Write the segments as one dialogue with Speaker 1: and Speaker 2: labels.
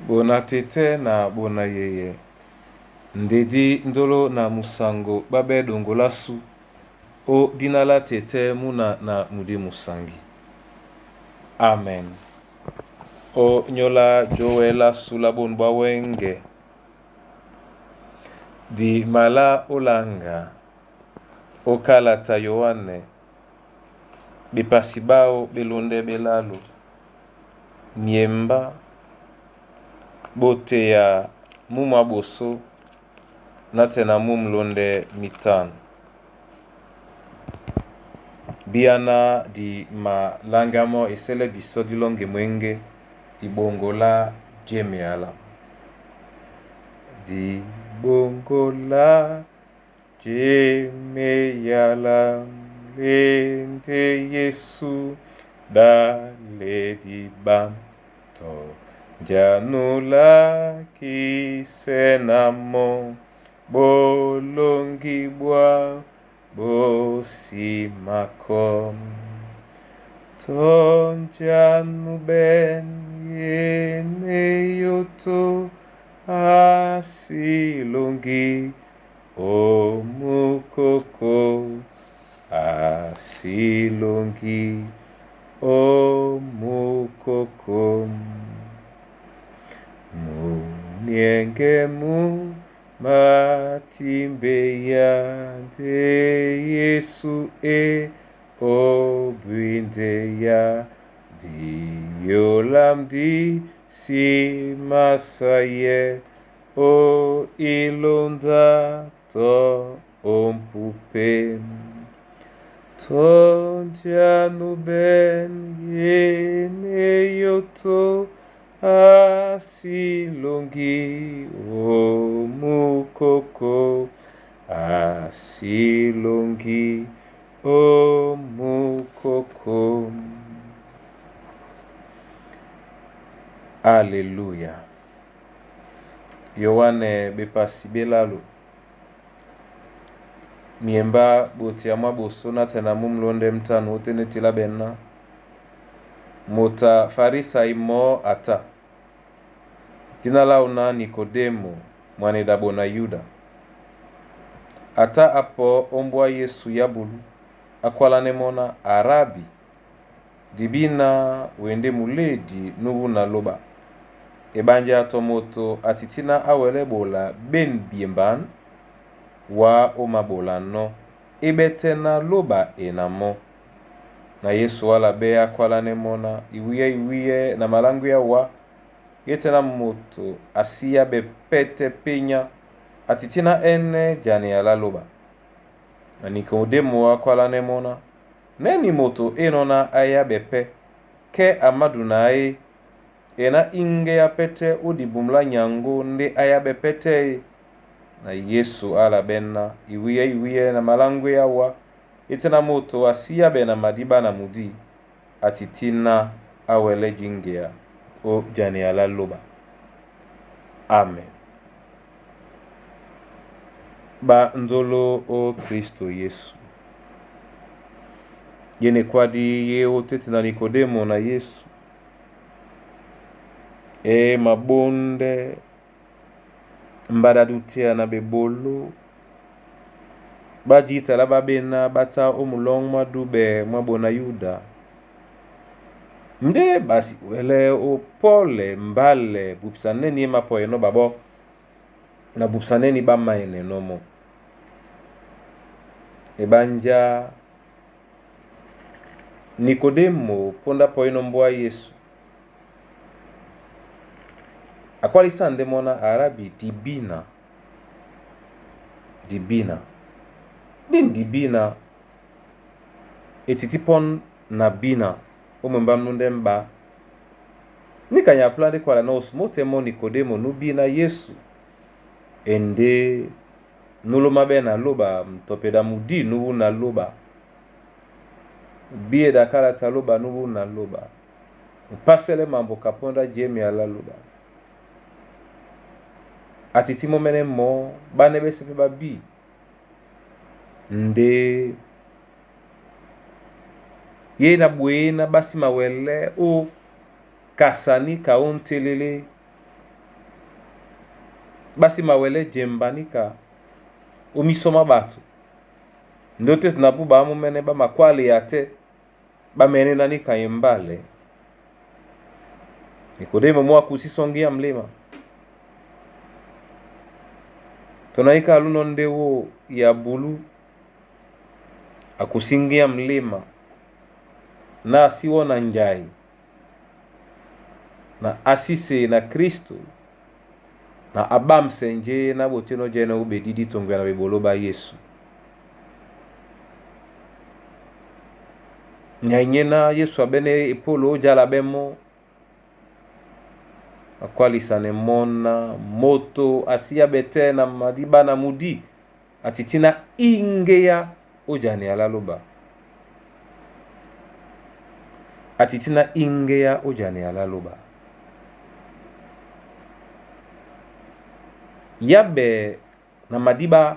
Speaker 1: Bona tete na bona yeye ndedi ndolo na musango babe dongolasu o dina la tete muna na mudi musangi. Amen. O nyola jowe sula bon bwa wenge di mala olanga okalata Yohane bepasi bao belonde belalo miemba boteya mumwa boso na tena mumlonde mitano. Biana di malangamo esele biso dilonge mwenge di bongola jemeala. Di bongola jemeyala lende Yesu dale di bam to janula kisenamo bolongi bwa bosimako tonjanu ben yene yoto asilongi omukoko asilongi omukoko munienge mu matimbeya nde Yesu e obwindeya diolamdi si masaye o ilonda to ompupe tontianu ben yene yoto asilongi omukoko asilongi omukoko. Alleluya. Yohane bepasi belalo miemba botia mwa boso na tena mumlonde mtano otenetila bena mota farisai mo ata dina launa Nikodemo mwaneda bona Yuda ata apo ombwa Yesu yabulu akwalane mona Arabi dibina wende muledi nubu na loba ebanja to moto atitina awele bola ben biemban wa omabola no ebetena loba enamo na Yesu wala be akwalane mona iwiye iwiye na malangu ya wa yetena moto asiya bepete penya atitina ene jani ala loba na Nikodemo akwalane mona neni moto enona aya bepe ke amadu na ye ena inge ya pete odibumla nyango nde aya bepete e na Yesu ala bena iwiye iwiye na malangu ya wa etena moto asiya be na madiba na mudi atitina awele jingea o jani ala loba. Amen. Ba nzolo o Kristo Yesu yene kwadi ye otete na Nikodemo na Yesu e mabonde mbadadutia na bebolo bajitala babena bata omulong mwa dube mwa bona Yuda nde basi wele opole mbale bupsaneni emapo eno babo na bupsaneni bamaene nomo ebanja Nikodemo ponda poino mbwa Yesu akwalisa nde mona Arabi dibina dibina din dibina etiti pon na bina omwemba mnunde mba nikanya pla nde kwala na osumotemo Nikodemo nubina Yesu ende nuloma be na loba mtopeda mudi nubu na loba biye dakala ta loba nubu na loba mpasele mambo kaponda jemi ala loba atiti momene mo bane bese pe babi nde ye na bwe na basi mawele o kasani ka o ntelele Ɓá sí mawɛlɛ́ jemba níka ó mísɔ má ɓato. Ndé ótéti na bú ɓaámúmɛ́nɛ́ ɓá makwáleya tɛ́ ɓá mɛ̌nɛ́ná níka embálɛ. Nikodemo mú akusisɔŋgíyá mlema. Tonaika aluno ndewo ya bulu akusingia mlima na asiwona njai na asise na Kristo na abamsenje na boteno jene ubedidi tongwe na bebolo ba Yesu. Nyanyena Yesu abene epolo ojala bemo akwalisane mona moto asiya bete na madiba na mudi atitina ingeya ojani alaloba. Atitina ingeya ojani alaloba. Yabe na madiba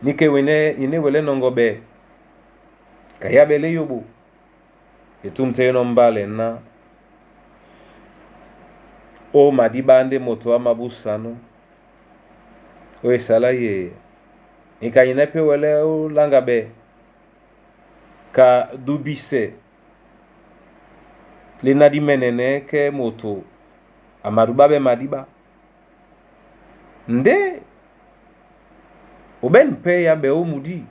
Speaker 1: nike wene ine wele nongobe kayabele yobo etumte no mbale na o madiba nde moto amabusano o esala ye nikanyina pe wele o langabe ka dubise lena di menene ke moto amaduba be madiba nde oben pe ya be o mudi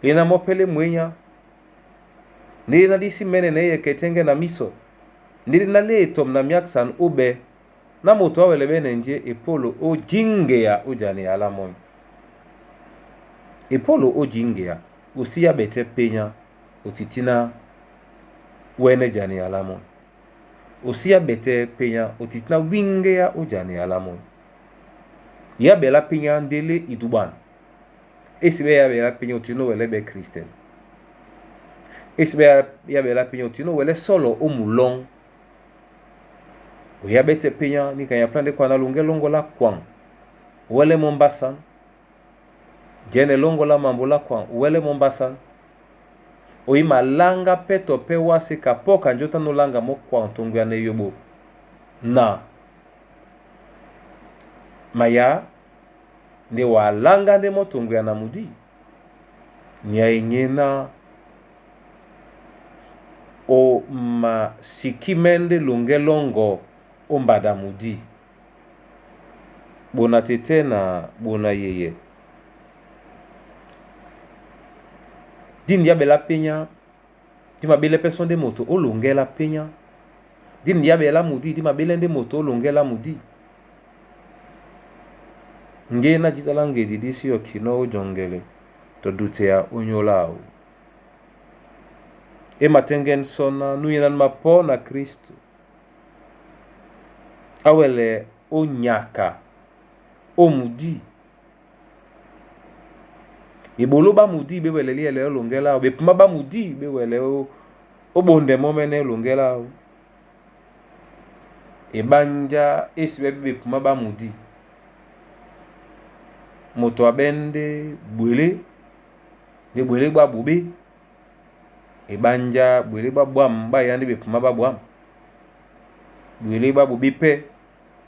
Speaker 1: lena mopele mwenya nde na disi menene ye ketenge na miso nde na letom na miaksan obe na moto awele bene nje epolo o jingeya ojani ala moi epolo o jingeya osi ya bete penya otitina wene jani ala moi osi ya bete penya otitina wingeya ojani ala moi ya bela penya ndele iduban esi be ya bela penya otino wele be Christian esi be ya bela penya otino wele solo o mulong oya bete penya ni kanya plande kwa na lunge longo la kwang wele Mombasa jene longo la mambo la kwang wele Mombasa oyi malanga peto pe wase kapoka njota no langa mo kwang tongo ya ne yobo na maya nde walanga nde motongo ya na mudi nya enyena o masikimende lunge longo ombada mudi bona tete na bona yeye dini ya bela penya di mabele peso nde moto olongela penya dini ya bela mudi di mabele nde moto olongela mudi nge na jitala ngedi disi okino ojongele to dute ya onyola au e matengen sona nuyenan mapo na Kristo awele onyaka omudi ebolo ba mudi bewele liele olongela bepuma ba mudi bewele obonde momene olongela ebanja esi bebe bepuma ba mudi moto abende bwele nde bwele bwa bobe ebanja bwele bwa bwam ba ya nde bepuma ba bwam bwele bwa bobe pe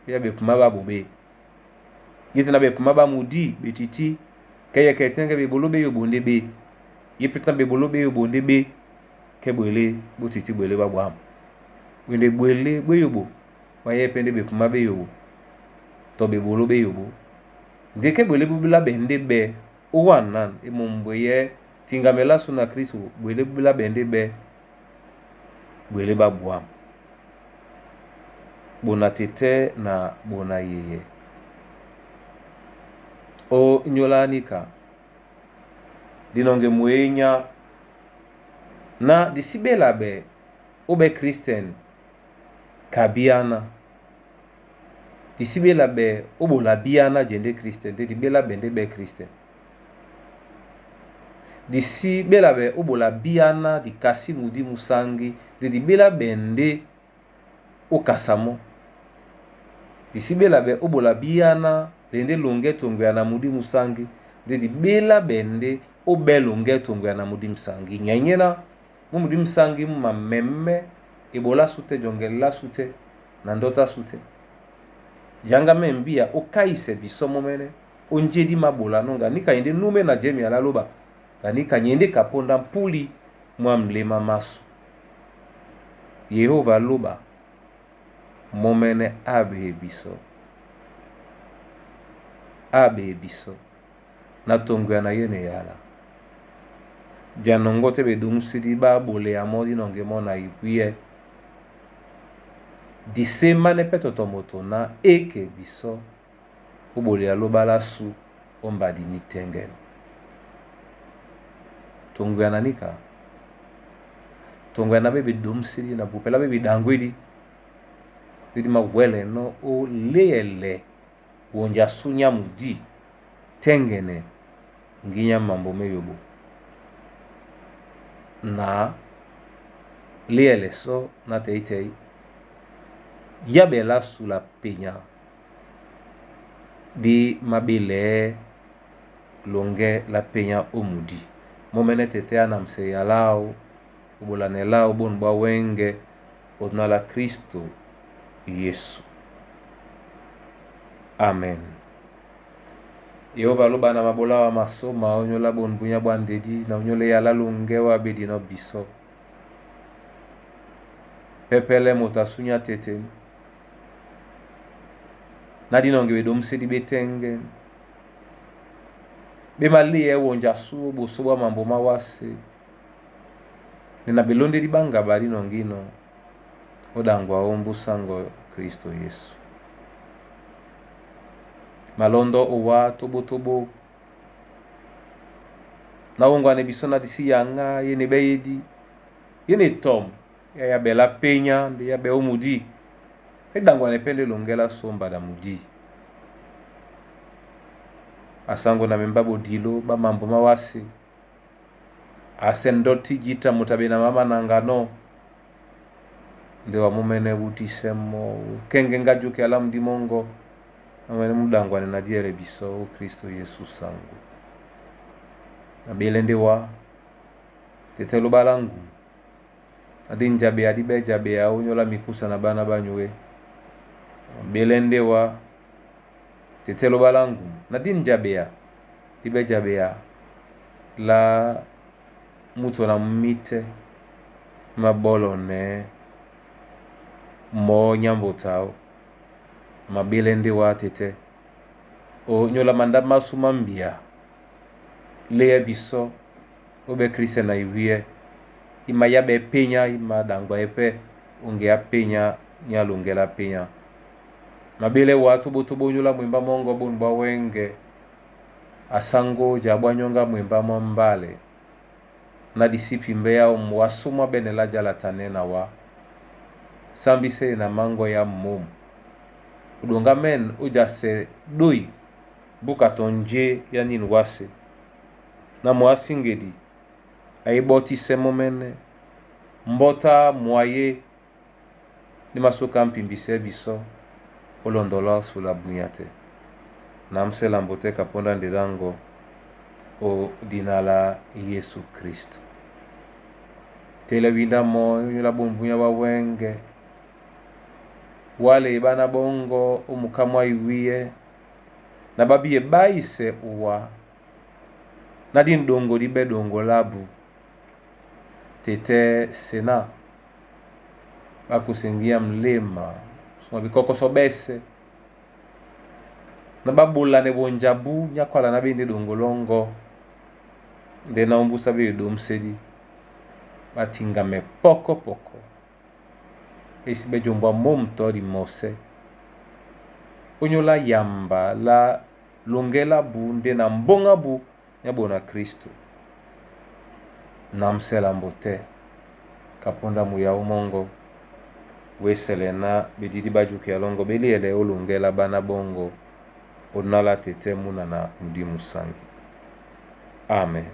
Speaker 1: ya bepuma ba bobe yete na bepuma ba mudi betiti keye ketenge bebolo be yobonde be ye peta bebolo be yobonde be ke bwele botiti bwele bwa bwam wende bwele bwe yobo waye pende bepuma be yobo to bebolo be yobo ndeke bwele bubila bende be owanan emombwe ye tingamela su na Kristo bwele bubila bende be bwele ba bwam bona tete na bona yeye o nyolanika dinonge mwenya na disibela be obe Christian kabiana disibela be obola biana jende Christian de dibela bende be Christian disibela be obola biana dikasi mudi musangi de dibela bende okasamo disibela be obola biana lende longe tongo ya na mudi musangi de dibela bende obe longe tongo ya na mudi musangi nyanyena mu mudi musangi mu mameme ebola sute jongela sute na ndota sute Janga membia okaise biso momene onjedi mabola nonga nika yende nume na jemi ala loba kanika nyende kaponda mpuli mwa mlema masu. Yehova loba momene abe biso. Abe biso na tongo ya na yene yala. Dianongo te bedumsidi ba bole ya modi nonge mona ipuye. Disema ne peto tomoto na eke biso obole ya loba la su ombadi ni tengen. Tongo ya nanika. Tongo ya na bebe dumsidi na bupela bebe dangwedi. Didi mawele no o leyele wonja sunya mudi tengene nginya mambo meyobo. Na leyele so na tei tei yabela sula penya di mabele longe la penya omudi momene tete anamse yalao obolanelao bon bwa wenge odna la Kristo Yesu. Amen. Yehova loba na mabola wa masoma onyola bonbunya bwa ndedi na onyole yala longe wa bedi no biso. Pepele moto asunya tete. Na dinonge bedomsedi betenge. Bemali wonja su boso bwa mambo mawase. Nena belondeli banga bali nongino. Odangwa ombusango Kristo Yesu. Malondo owa tobo tobo. Na ongwane biso na disi yanga yene beyedi. Yene tom. Ya ya bela penya nde ya be omudi. Edangwane pende longela somba da mudi. Asango na memba bodilo ba mambo mawase. Asendoti jita mutabe na mama nangano. Nde wa mumene butisemo. Kenge ngajuke ala mdimongo. Amene mudangwane na diele biso o Kristo Yesu sango. Na belende wa tetelo balangu. Adi njabe adi be jabe ya onyola mikusa na bana banywe. Belende wa tetelo balangu. Na di njabe ya di be jabe ya la muto na mite mabolo ne mo nyambotao. Mabelende wa tete o nyola manda masuma mbia leya biso obe Kristo na iwie ima ya be penya ima dangwa epe onge ya penya nyalongela penya mabele wa tobo tobo nyola mwimba mongo bonbwa wenge asango jabwa nyonga mwimba mwambale na disipi mbeya wasumwa benela jala tanena wa sambise na mango ya mom udonga men ujase doi buka tonje ya nin wase na mwasingedi aiboti semomene mbota mwaye ni masuka mpimbise biso olondola sula bunyate na msela mbote kaponda ndedango o dinala Yesu Kristo tele winda moyo nyola bombunya wa wenge wale bana bongo umukamwa iwiye na babiye baise uwa na di ndongo di be dongo labu tete sena bakusengia mlema soma bikokoso bese na babula ne bonjabu nyakwala na bende dongo longo nde na ombusa be domsedi batingame poko poko esi bejombwa momto di mose onyola yamba la longela bu nde na mbonga bu nyabona Kristo namsela mbote kaponda muya umongo wesele na bedidi bajuki ya longo beliele olongela bana bongo onala tete muna na mudi musangi. Amen.